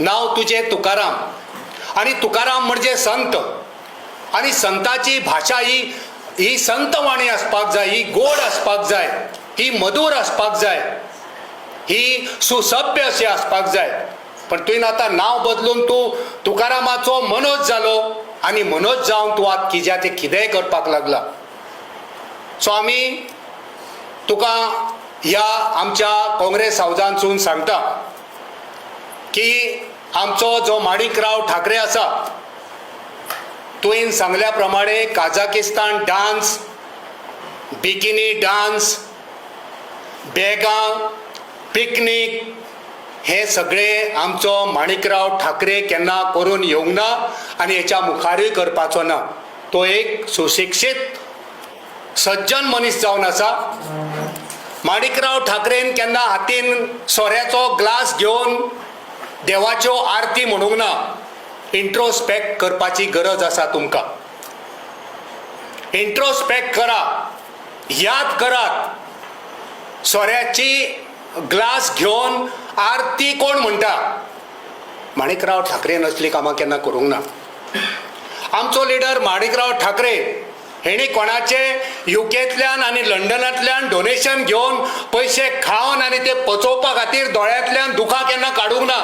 नांव तुजें तुकाराम आनी तुकाराम म्हणजे संत आनी संताची भाशा ही ही संतवाणी आसपाक जाय, ही गोड आसपाक जाय, ही मधूर आसपाक जाय, ही सुसभ्य अशी आसपाक जाय. पण तुवें आतां नांव बदलून तूं तुकारामाचो मनोज जालो आनी मनोज जावन तूं आतां कित्या तें कितेंय करपाक लागला. सो आमी तुका ह्या आमच्या काँग्रेस हावजांतसून सांगता की आमचो जो माणिकराव ठाकरे आसा, तुवें सांगल्या प्रमाणे काझाकिस्तान डान्स, बिकिनी डान्स, बॅगां, पिकनीक हे सगळे आमचो माणिकराव ठाकरे केन्ना करून येवंक ना आनी हेच्या मुखारूय करपाचो ना. तो एक सुशिक्षीत सज्जन मनीस जावन आसा. माणिकराव ठाकरेन केन्ना हातीन सोऱ्याचो ग्लास घेवन देवाच्यो आरती म्हणूंक ना. इंट्रोस्पेक्ट करपाची गरज आसा तुमकां. इंट्रोस्पेक्ट करा, याद करात, सोऱ्याची ग्लास घेवन आरती कोण म्हणटा? माणिकराव ठाकरेन असलीं कामां केन्ना करूंक ना. आमचो लिडर माणिकराव ठाकरे हेणी कोणाचे युकेंतल्यान आनी लंडनांतल्यान डोनेशन घेवन पयशे खावन आनी ते पचोवपा खातीर दोळ्यांतल्यान दुखां केन्ना काडूंक ना.